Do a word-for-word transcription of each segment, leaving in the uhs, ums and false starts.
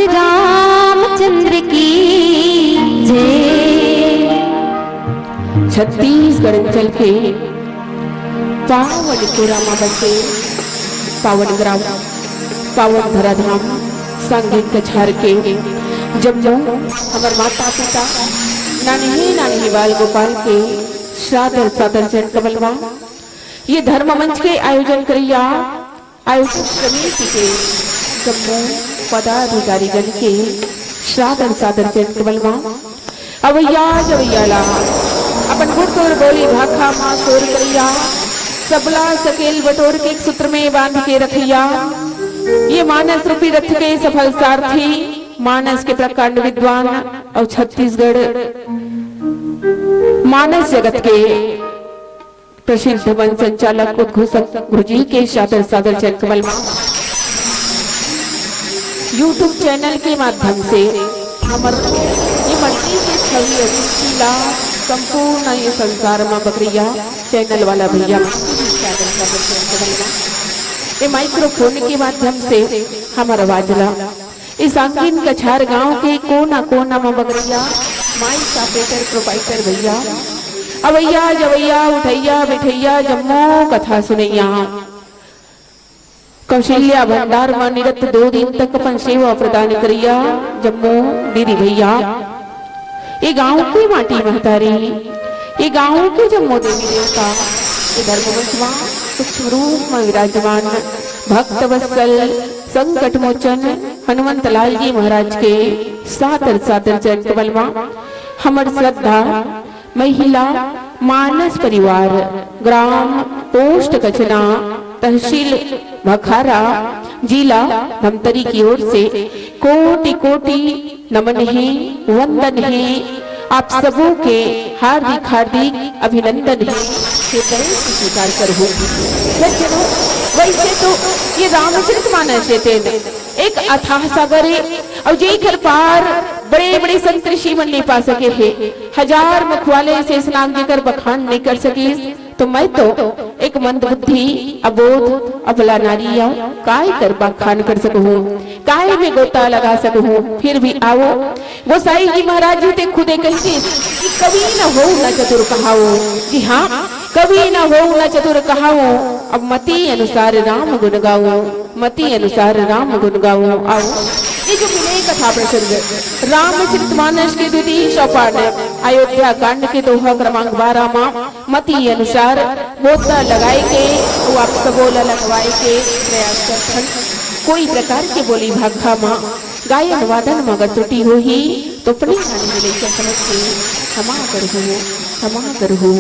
रामचंद्र की जय। छत्तीसगढ़ अंचल के पावन कोरा म बसे पावन ग्राम, पावन धराधाम सांगीन कछार के जम्मो हमर माता पिता, नान्हे नान्हे बाल गोपाल के सादर सादर चरण कमल मा ये धर्म मंच के आयोजन करइया आयोजक समिति के जम्मो पदाधिकारी गण के सादर सादर चरण कमल मा अवैया जवैया ला अपन गुण तोर बोली भाखा मा शोर करैया सबला सकेल बटोर के एक सूत्र में बांध के रखैया ये मानस रूपी रथ के सफल सारथी, मानस के प्रकांड विद्वान अउ छत्तीसगढ़ मानस जगत के प्रसिद्ध मंच संचालक उद्घोषक गुरुजी के सादर सादर चरण कमल मा YouTube चैनल के माध्यम से हमर ये मंडी के छवि अतिथि ला संपूर्ण ये संसार मा बगरइया चैनल वाला भैया मन के भी सादर सादर चरण कमल मा ये माइक्रोफोन के माध्यम से हमर आवाज ला इस सांगीन कछार गांव के कोना कोना म बगरइया माइक ऑपरेटर प्रोपराइटर भैया, अवैया जवैया उठैया बैठैया जम्मो कथा सुनैया, कौशल्या भंडार म निरत दो दिन तक अपन सेवा प्रदान करैया जम्मो दीदी भैया, ये गांव के माटी महतारी, ये गांव के जम्मो देवी देवता, ये धर्म मंच म सूक्ष्म रूप म विराजमान भक्त वत्सल संकट मोचन हनुमंत लाल जी महाराज के सादर सादर चरण कमल मा हमर श्रद्धा महिला मानस परिवार, ग्राम पोस्ट कचना, तहसील भखारा, जिला धमतरी की ओर से कोटि कोटि नमन हे, वंदन हे, आप सबों के हार्दिक हार्दिक अभिनंदन हे। हृदय से स्वीकार करहू। सज्जनों, वैसे तो ये रामचरित मानस हे तेन एक अथाह सागर हे, अउ जेकर पार बड़े बड़े संत ऋषि मन नहीं पा सके हे। हजार मुख वाले शेषनाग जेकर बखान नहीं कर सकिस, तो मैं तो एक मंदबुद्धि, अबोध, अबला नारी आंव, काय कर बखान कर सकहूं, काय में गोता लगा सकहूं। फिर भी आवो, गोसाई जी महाराज जी ते खुदे कहिथे कि कवि न होऊ न चतुर कहावो। जी हां, कवि न होऊ न चतुर कहावो, अब मति अनुसार राम गुण गावो, मति अनुसार राम गुण गावो। आओ, ये जो विनय कथा प्रसंग, रामचरित मानस के द्वितीय सोपान, अयोध्या कांड के दोहा क्रमांक बारह मा मति अनुसार गोता लगाए के अउ आप सबो ला लगवाए के प्रयास करथन। कोई प्रकार के बोली भाखा मा गायन वादन मा अगर त्रुटि होही तो अपने जान में लेकर समझ के क्षमा करहू, क्षमा करहू,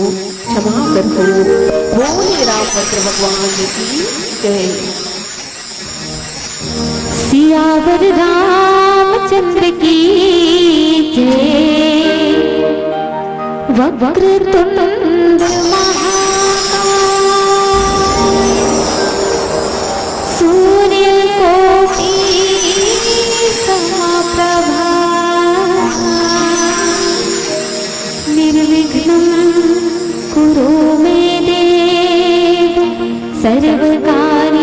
क्षमा करहू। बोले रामचंद्र भगवान की जय। सियावर रामचंद्र की जय। वक्रतुंड महाकाय सूर्यकोटि समप्रभा। निर्विघ्नं कुरु मे देव सर्वकार्येषु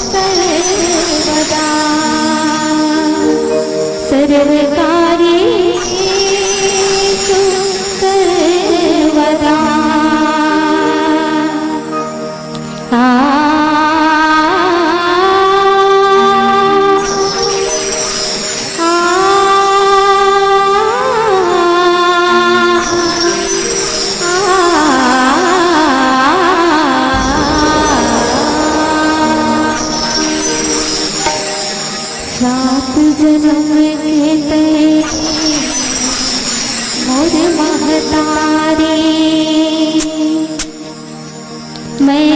सर्वदा। सर्वकार्येषु सर्वदा। आ, आ, आ, आ। सात जन्म के तय मोर महतारी, मैं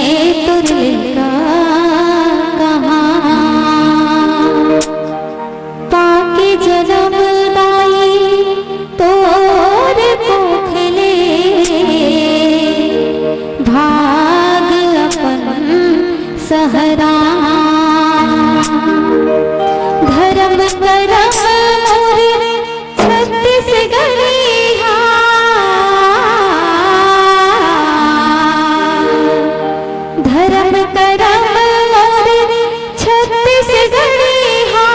तोर लइका कहाँ। पाके जनम दाई तोर कोख ले, भाग अपन सहरा। धरम करम मोर छत्तीसगढ़िया, धरम करम मोर छत्तीसगढ़िया।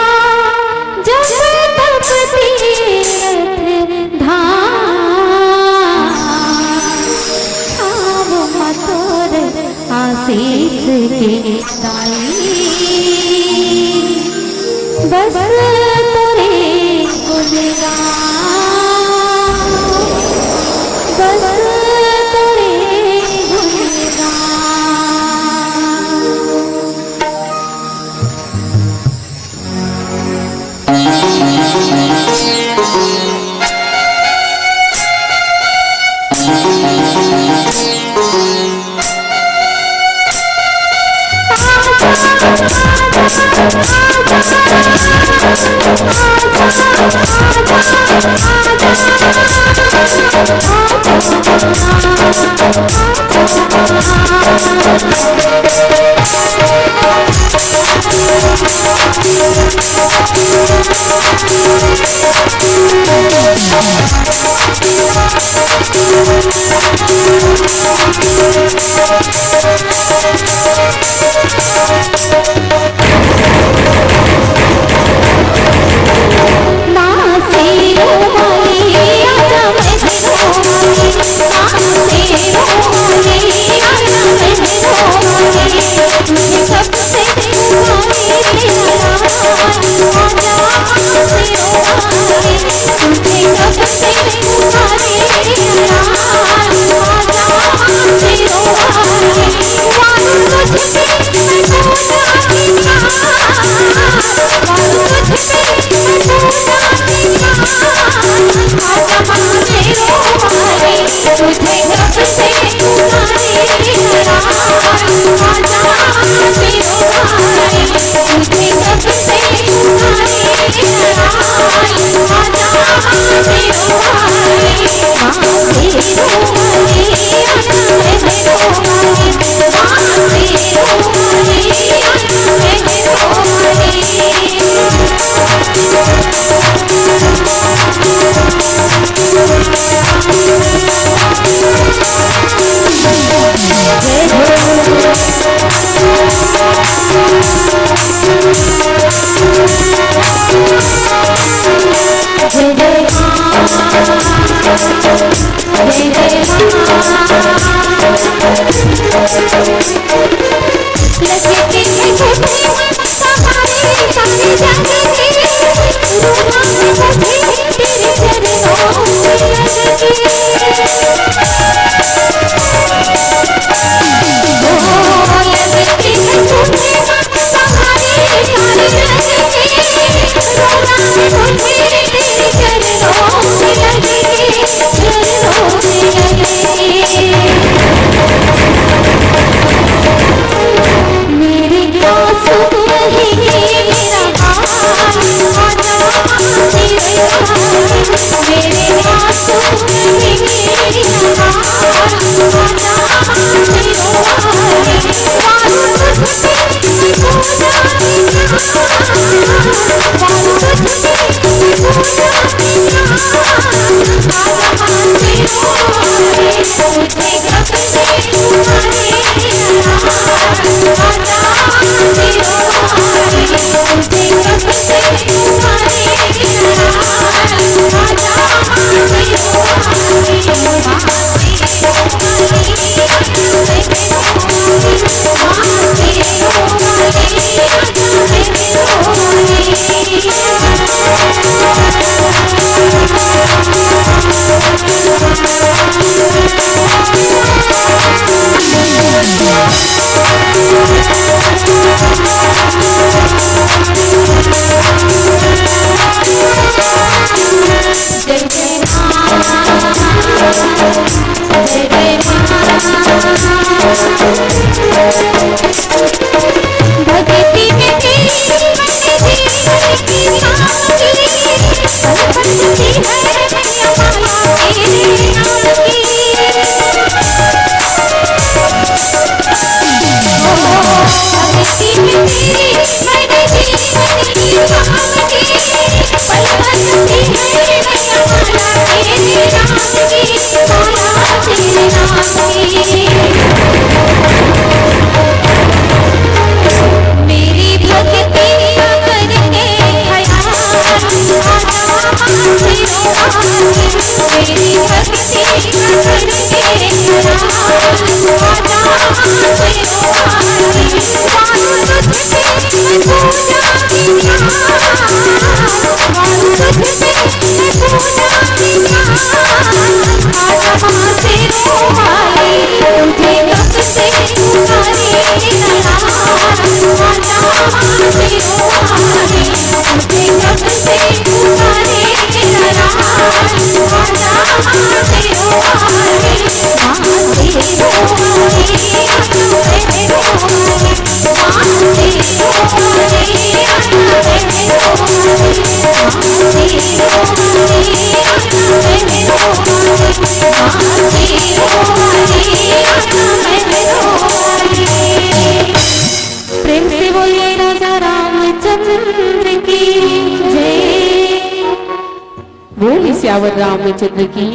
सियावर रामचंद्र की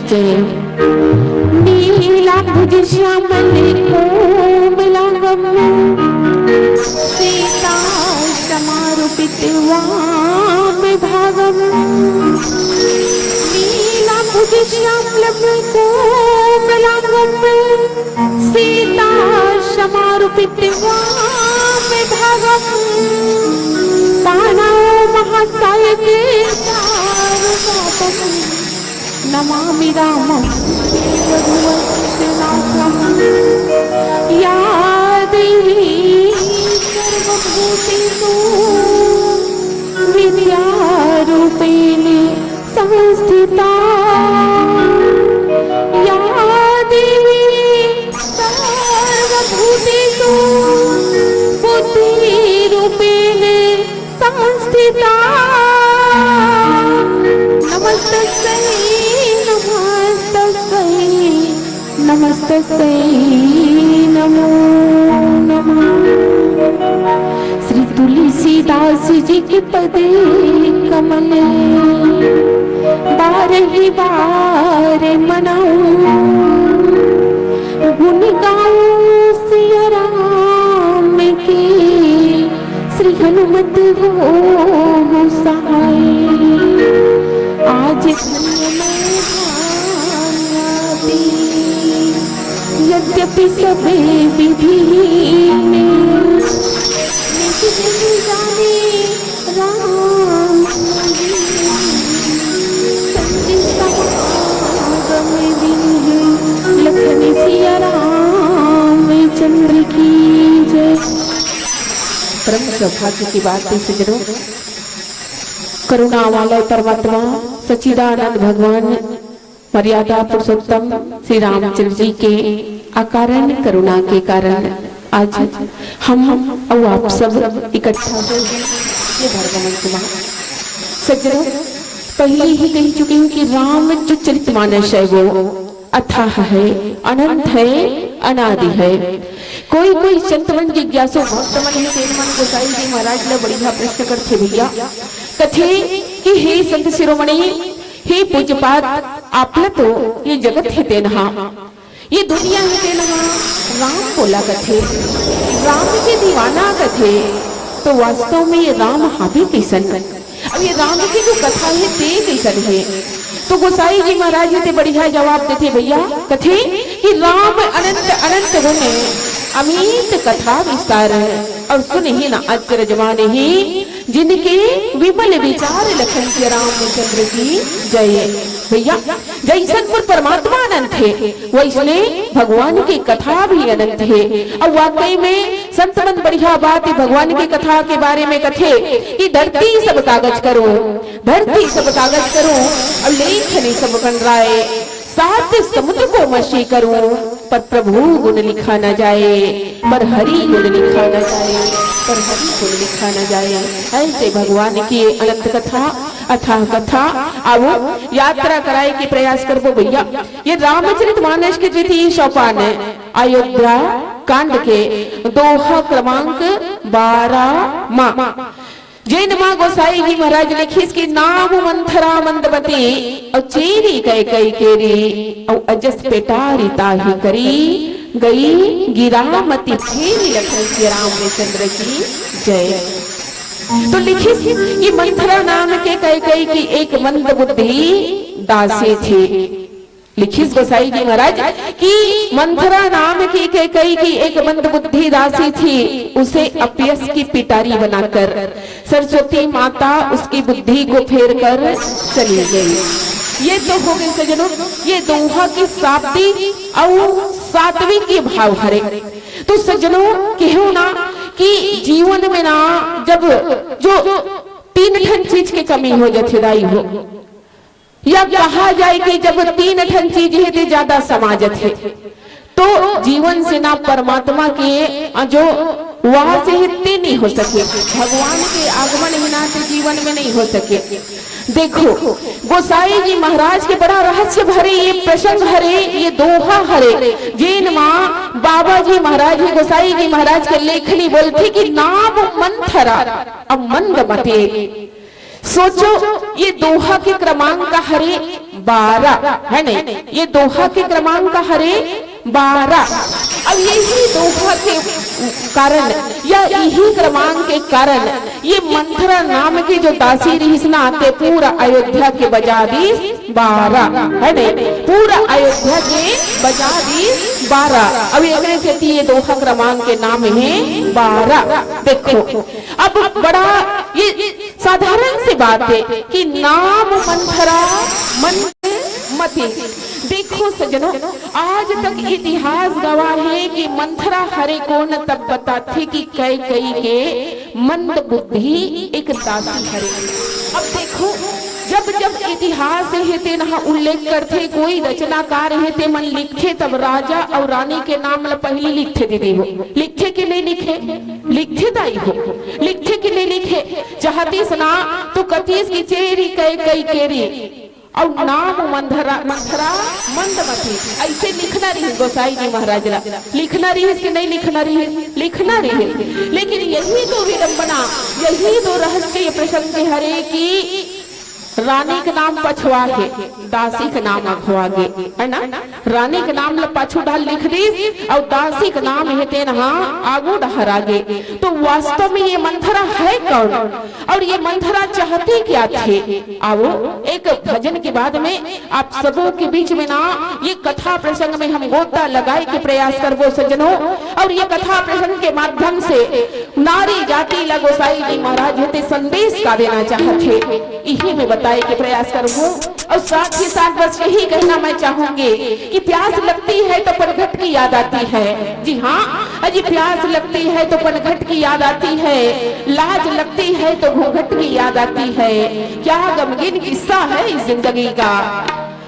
जय। नीलांबुज श्यामल कोमलांगम सीता समारूपित वाम भागम। नीलांबुज श्यामल कोमलांगम सीता समारूपित वाम भागम। पाणौ महाकाय केशावपादम नमामि रामं रघुवंशनाथम। या देवी सर्वभूतेषु विद्यारूपेण संस्थिता। या देवी सर्वभूतेषु बुद्धिरूपेण संस्थिता। नमस्तस्यै, नमस्तस्यै, नमस्तस्यै नमो नमः। श्री तुलसीदास जी के पद कमल बारहि बार मनाऊं। गुण गाऊं सिया राम के, श्री हनुमत होहु सहाय। आज धन्य मैं भाग्याती, यद्यपि सब विधि हीन, निज जन जाने राम संग समागम दीन्ह। लखन सिया रामचंद्र की जय। परम सौभाग्य की बात है सज्जनों, करुणा वाले परमात्मा सच्चिदानंद भगवान मर्यादा पुरुषोत्तम श्री रामचंद्र जी के अकारण करुणा के कारण आज हम अउ आप सब इकट्ठा हो गए ये धर्म मंच में। सज्जनों, पहले ही कह चुकी हूँ कि राम जो चरित मानस है वो अथाह है, अनंत है, अनादि है। कोई कोई संत मन जिज्ञासु भक्त मन हे, तेन मन गोसाई जी महाराज ला बढ़िया प्रश्न करथे भैया। कथे कि हे संत शिरोमणि, हे पूज्यपाद, आपला तो ये जगत हे तेन हा, ये दुनिया हे तेन हा, राम कोला कथे, राम के दीवाना कथे, तो वास्तव में ये राम हावे कइसन? अब ये राम के जो कथा हे ते कइसन हे? तो गोसाई जी महाराज हे ते बढ़िया जवाब देथे भैया, कथे कि राम अनंत अनंत गुण अमित कथा विस्तार, अउ सुनहिं न अचरज मानहिं जिनके विमल विचार। लखन सिया रामचंद्र की जय। भैया, जइसन मोर परमात्मा अनंत हे, वइसने भगवान के कथा भी अनंत हे। अउ वाकई में संत मन बढ़िया बात हे भगवान के कथा के बारे में कथे कि धरती सब कागज करो, धरती सब कागज करो, अउ लेखनी सब बन राय, सात समुद्र को मसी करो, पर प्रभु गुण लिखा न जाए, पर हरि गुण लिखा न जाए, पर हरि गुण लिखा न जाए। ऐसे भगवान की अनंत कथा, अथाह कथा, आवो यात्रा कराए के प्रयास करबो भैया। ये रामचरित मानस के द्वितीय सोपान हे, अयोध्या कांड के दोहा क्रमांक बारह मा। जेन मा गोसाई जी महाराज लिखिस कि नाम मंथरा मंदमती, अउ चेरी कैकई केरी, अउ अजस पेटारी ताहि करी, गई गिरामती फेरी। लखन सिया रामचंद्र की जय। तो लिखिस कि मंथरा नाम के कैकई की एक मंद बुद्धि दासी थी। लिखिस गोसाई जी महाराज कि मंथरा नाम की कैकई की एक मंद बुद्धि दासी थी, उसे अपयस की पिटारी बनाकर सरस्वती माता उसकी बुद्धि को फेर कर चली गई। ये तो हो गई सज्जनों, ये दोहा की शाब्दिक अउ सात्विक ये भाव हरे। तो सज्जनों, कहो ना कि जीवन में ना जब जो तीन ठन चीज के कमी हो जाथे दाई हो, या कहा जाए कि जब तीन ठन चीज हे ते ज्यादा समा जथे, तो जीवन से ना परमात्मा के जो वास हे ते नहीं हो सके, भगवान के आगमन बिना ते जीवन में नहीं हो सके। देखो, गोसाई जी महाराज के बड़ा रहस्य भरे ये प्रसंग हरे, ये दोहा हरे, जेन मा बाबा जी महाराज हे गोसाई जी महाराज के लेखनी बोलथे कि नाम मंथरा अउ मंदमती। सोचो, ये दोहा के क्रमांक हरे बारह, है नहीं? ये दोहा के क्रमांक हरे बारह। अब यही दोहा के कारण या यही क्रमांक के कारण ये मंथरा नाम के जो दासी रिहिस ना, ते पूरा अयोध्या के बजा दिस बारह, है नहीं? पूरा अयोध्या के बजा दिस बारह। अब एकरे सेती ये दोहा क्रमांक के नाम हे बारह। देखो, अब बड़ा ये साधारण सी बात है कि नाम मंथरा मंद मती। देखो सज्जनों, आज तक इतिहास गवाह है कि मंथरा हरे कोन तब बताथे कि कैकई के मंद बुद्धि एक दासी हरे। अब देखो, जब जब इतिहास हे तेन ह उल्लेख करथे, कोई रचनाकार हे ते मन लिखथे, तब राजा अउ रानी के नाम ल पहिली लिखथे दीदी हो, लिखथे कि नहीं लिखे? लिखथे दाई हो, लिखथे कि नहीं लिखे? चाहतिस ना तो कतिस कि चेरी कैकई केरी अउ नाम मंथरा, मंथरा मंदमती, ऐसे लिखना रहिस गोसाई जी महाराज ला। लिखना रहिस कि नहीं लिखना रहिस? लिखना रहिस। लेकिन यही तो विडंबना, यही तो रहस्य ये प्रसंग हरे कि रानी के नाम पछवा हे, दासी के नाम अगवा गे, है ना? रानी के नाम ल पाछू डहर लिख दिस अउ दासी के नाम हे तेन ह आगू डहर आगे। तो वास्तव में ये मंथरा है कौन और ये मंथरा चाहती क्या थी? आओ, एक भजन के बाद में आप सबों के बीच में ना ये कथा प्रसंग में हम गोता लगाए के प्रयास करबो सज्जनों। और ये कथा प्रसंग के माध्यम से नारी जाति ला गोसाई जी महाराज हे ते संदेश का देना चाहत हे, इही में बताए के प्रयास करबो। और साथ ही साथ बस यही कहना मैं चाहूंगी कि प्यास लगती है तो पनघट की याद आती है। जी हाँ, अजी प्यास लगती है तो पनघट की याद आती है, लाज लगती है तो घूंघट की याद आती है। क्या गमगीन किस्सा है इस जिंदगी का,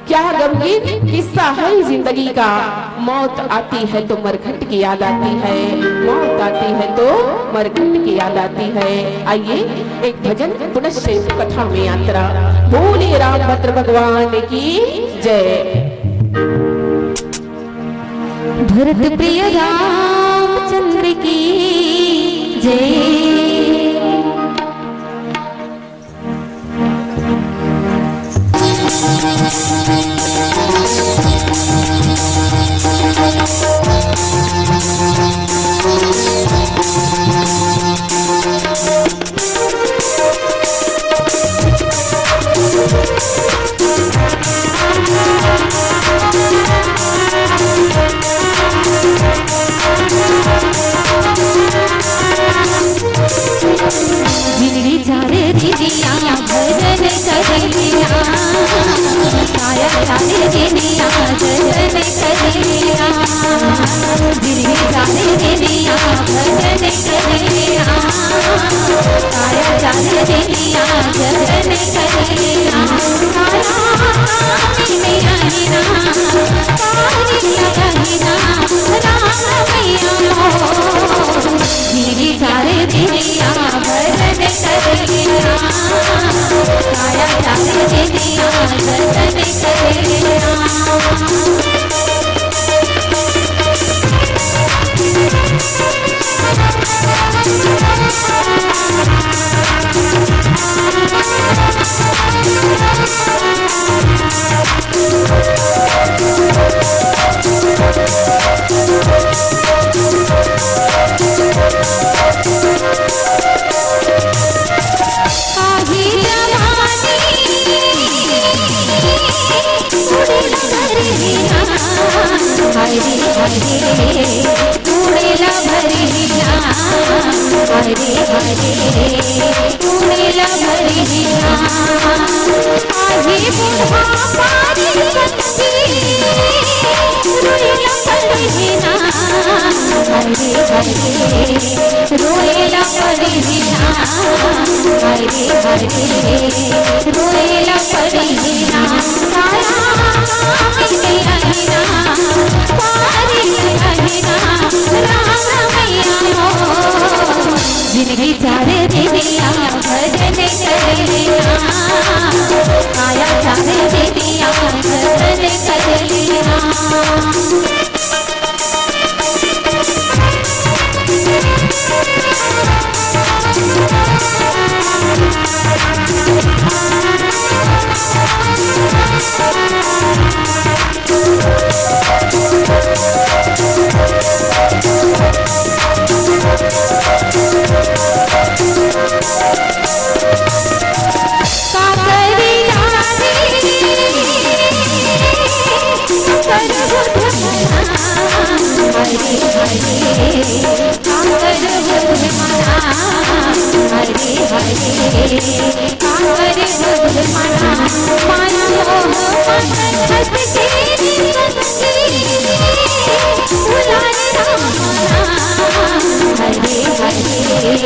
क्या गमगीन किस्सा है जिंदगी का। मौत आती है तो मरघट की याद आती है, मौत आती है तो मरघट की याद आती है। आइए एक भजन पुनश्च कथा में यात्रा। बोले रामभद्र भगवान की जय। भरत प्रिय रामचंद्र की जय। जिनगी चारे दिनिया भजन करिया, काया चारे दिनिया भजन करिया। जिनगी चारे दिनिया भजन करिया, काया चारे दिनिया भजन करिया। काया में आईना, पारी लगाईना, राम मैया हो। जिनगी चारे दिनिया भजन करिया, काया चारे दिनिया भजन करिया। आही जवानी उड़ेला भरिया, हरे हरे उड़ेला भरिया, हरे हरे उड़ेला भरिया। आही बुढ़ापा रे रोएला परिहिना, हरे हरे रोएला परिहिना, हरे हरे रोएला परिहिना। काया में आईना, पारी लगाईना, राम मैया हो। जिनगी चारे दिनिया भजन करिया, काया चारे दिनिया भजन करिया। हरे हरे, कांवर बुध मना, हरे हरे, कांवर बुध मना, माया मोह मत हट तेरी संगी, भुलाए राम मना, हरे हरे,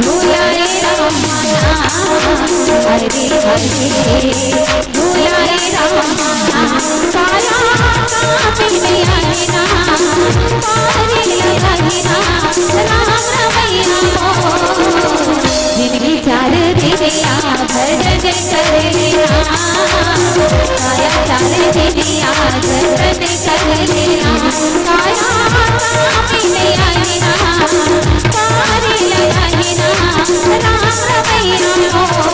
भुलाए राम मना, हरे हरे। भुलाए राम, काया कामिनी अंगना, पारी लगहिना, राम रमैया मोर। जिनगी चार दिनिया भजन करना, काया चार दिनिया भजन करना, काया कामिनी अंगना, पारी लगहिना, राम रमैया मोर।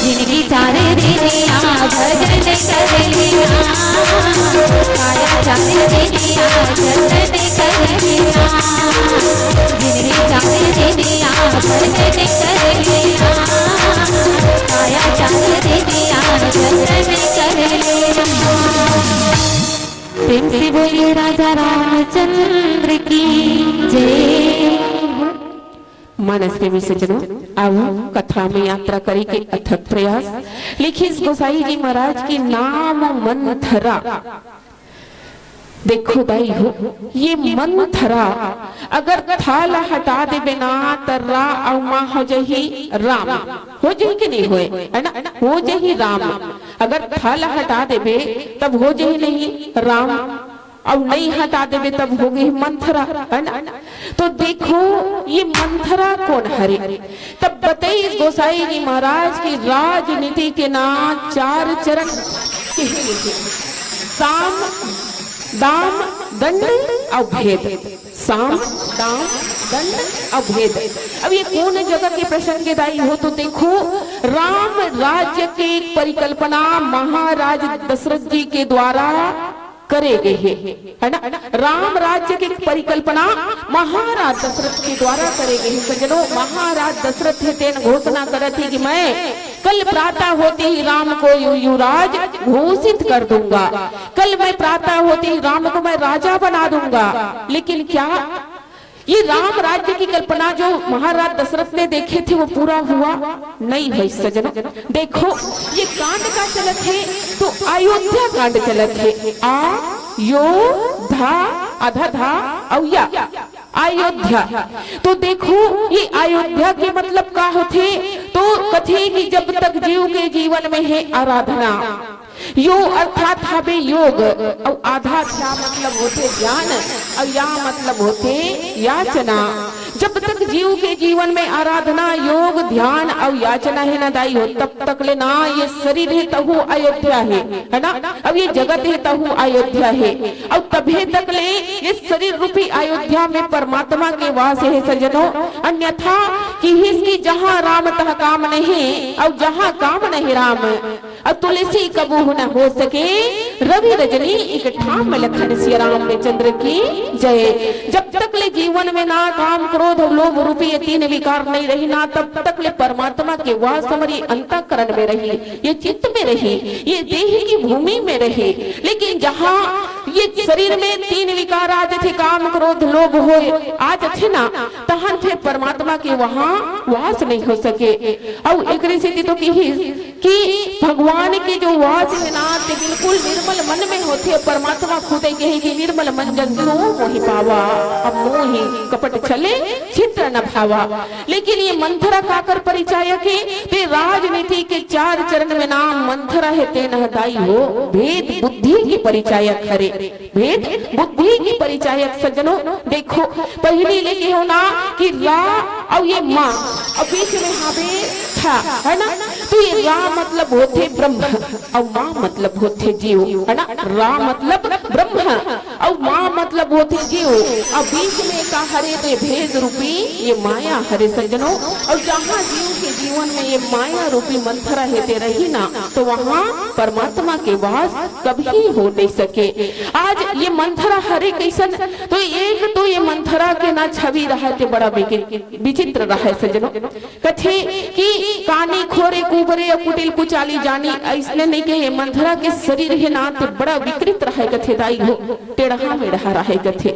जिनगी चार दिनिया भजन करना, काया चार दिनिया भजन करना, जिनगी चार दिनिया भजन करना, काया चार दिनिया भजन करना। प्रेम से बोलिए राजा रामचंद्र की जय। मानस प्रेमी सज्जनों, आओ कथा में यात्रा करे के अथक प्रयास। लिखिस गोसाई जी महाराज के नाम मंथरा। देखो दाई हो, ये मंथरा, अगर था ला हटा देबे ना, त रा अउ मा हो जही राम, हो जही कि नहीं होए, है ना? हो जही राम। अगर था ला हटा देबे, तब हो जही नहीं राम। अब नहीं हटा देबे तब हो गई मंथरा, है ना? तो देखो ये मंथरा कौन हरे। तब बताइस गोसाई जी महाराज की राजनीति के ना चार चरण कहे गे हे। साम, दाम, दंड अउ भेद। साम, दाम, दंड अउ भेद। अब ये कौन जगह के प्रसंग के दाई हो तो देखो, राम राज्य के एक परिकल्पना महाराज दशरथ जी के द्वारा करे गे हे, है ना? राम राज्य के परिकल्पना महाराज दशरथ के द्वारा करे गे हे। सज्जनों, महाराज दशरथ हे तेन घोषणा करत हे कि मैं कल प्रातः होते ही राम को यु-, युवराज घोषित कर दूंगा, कल मैं प्रातः होते ही राम को मैं राजा बना दूंगा। लेकिन क्या ये राम राज्य की कल्पना जो महाराज दशरथ ने देखे थे, वो पूरा हुआ? नहीं है सज्जनों। देखो, ये कांड का चलत है तो अयोध्या कांड चलत है। आ, यो, धा, आधा धा, अउ या, अयोध्या। तो देखो, ये अयोध्या के मतलब का होथे? तो कथे कि जब तक जीव के जीवन में है आराधना, यो अर्थात हवे योग, अउ आधा ध्या मतलब होथे ध्यान, अउ या मतलब होथे याचना। जब तक जीव के जीवन में आराधना, योग, ध्यान अउ याचना हे ना दाई हो, तब तक ले ना ये शरीर हे तहु अयोध्या हे, है ना? अब ये जगत हे तहु अयोध्या हे, अउ तभे तक ले ये शरीर रूपी अयोध्या में परमात्मा के वास हे सज्जनों। अन्यथा किहिस कि जहाँ राम तहाँ काम नहीं, अउ जहाँ काम नहीं राम। अउ तुलसी कबहु न हो सके, रवि रजनी एक ठाम लखन। सिया रामचंद्र की जय। जब तक ले जीवन में ना काम, क्रोध, लोभ रूपी ये तीन विकार नहीं रही ना, तब तक ले परमात्मा के वास हमरी अंतःकरण में रही, ये चित्त में रही, ये देह की भूमि में रही। लेकिन जहाँ ये शरीर में तीन विकार आ जथे, काम, क्रोध, लोभ होय, आ जथे ना, तहन फिर परमात्मा के वहाँ वास नहीं हो सके। अउ एकरे सेती तो किहिस कि भगवान के जो वास हे ना, ते बिल्कुल निर्मल मन में होथे। परमात्मा खुदे कहे कि "निर्मल मन जन सो मोहि पावा, अब मोहि कपट छले छिद्र न भावा।" लेकिन ये मंथरा काकर परिचायक हे? ते राजनीति के चार चरण में नाम मंथरा हे, तेन ह दाई हो भेद बुद्धि के परिचायक हरे। भेद बुद्धि के परिचायक सज्जनों, देखो, पहिली ले कहेंव ना कि रा अउ ये मा, अउ बीच में हावे था, है ना? तो ये रा मतलब होथे ब्रह्म, अउ मा मतलब होथे जीव, है ना? रा मतलब ब्रह्म, अउ मा मतलब होथे जीव, अउ बीच में का हरे? तो ये भेद रूपी ये माया हरे सज्जनों। अउ जहाँ जीव के जीवन में ये माया रूपी मंथरा हे ते रही ना, तो वहाँ परमात्मा के वास कभी हो नहीं सके। आज ये मंथरा हरे कइसन, तो एक तो ये मंथरा के ना छवि रहय ते बड़ा विचित्र रहय सज्जनों। कथे कि कानी खोरे कुबरे अउ कुटिल कुचाली जानी, अइसने नहीं कहे, मंथरा के शरीर हे ना ते बड़ा विकृत रहय कथे दाई हो। टेढ़हा मेढ़हा रहे कथे।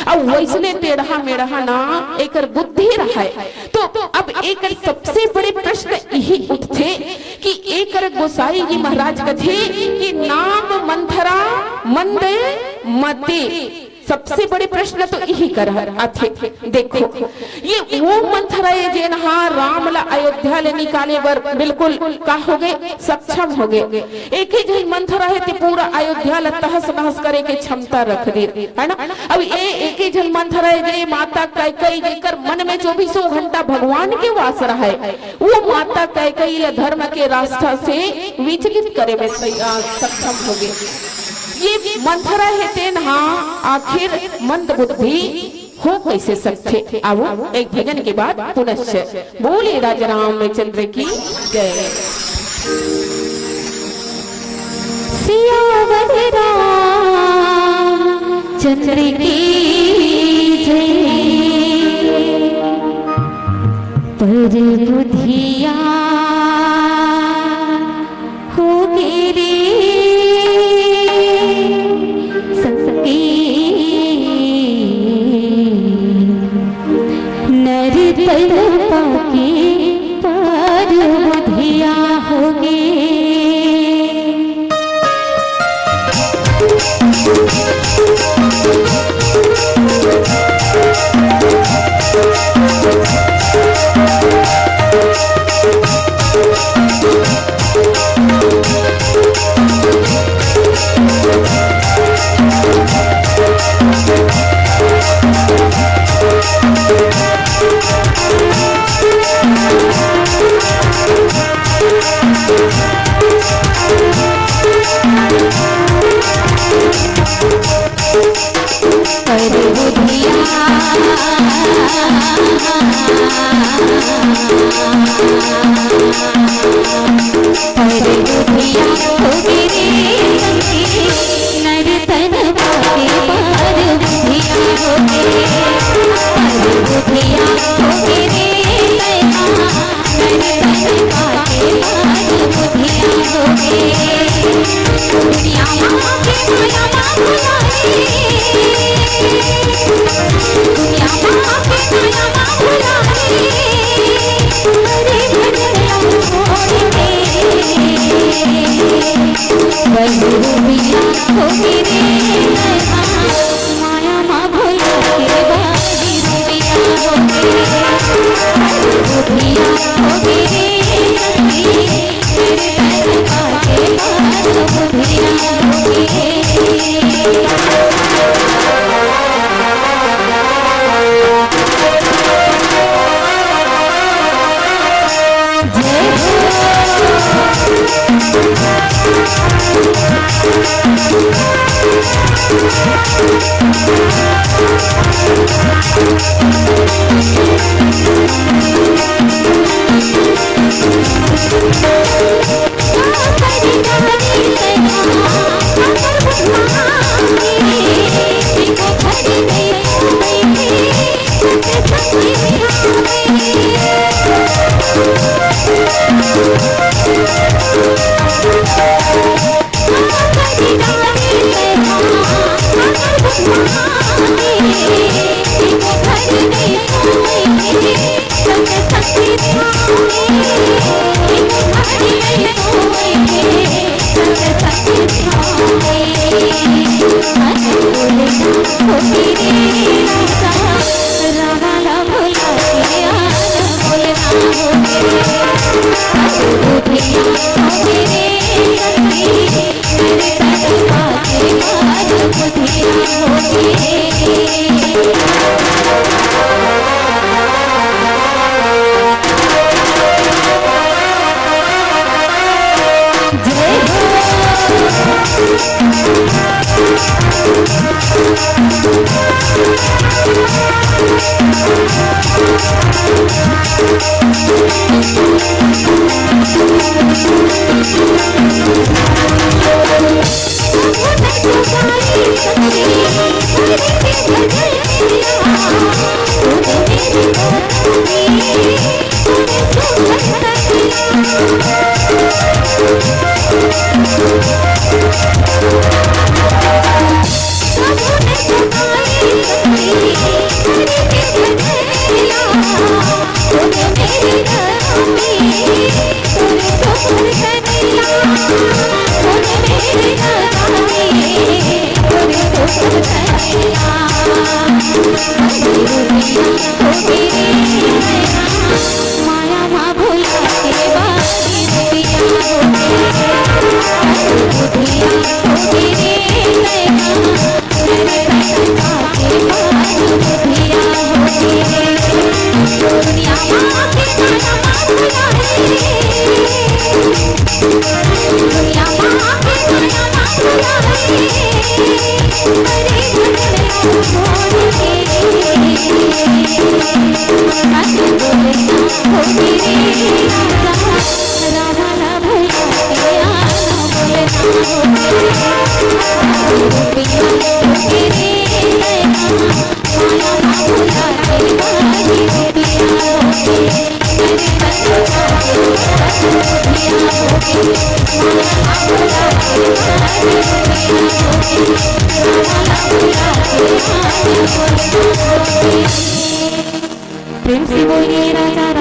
अब वैसने टेढ़हा मेढ़हा ना एकर बुद्धि रहे। तो अब एकर सबसे बड़े प्रश्न यही उठथे कि एकर गोसाई जी महाराज कथे कि नाम मंथरा मंद मते। सबसे बड़े प्रश्न तो यही कर आथे। देखो, ये वो मंथरा हे जेन हा राम ला अयोध्या ले निकाले बर बिल्कुल का हो गए, सक्षम हो गए। एक ही झन मंथरा हे ते पूरा अयोध्या ला तहस नहस करे के क्षमता रख दे, है ना? अब ये एक ही झन मंथरा हे जे माता कैकई जेकर मन में चौबीसों घंटा भगवान के वास रहे, वो माता कैकई ला धर्म के रास्ता से विचलित करे में सही-, आ, सक्षम हो गए। ये मंथरा हे तेन हा आखिर मंद बुद्धि हो कैसे सकथे? आवो, एक भजन के बाद पुनश्च। बोले राजा रामचंद्र की जय। सियावर रामचंद्र की जय। पर बुधिया होगे रे संगी, नर तन पाके पर बुधिया होगे। प्रेम से बोलिए राजा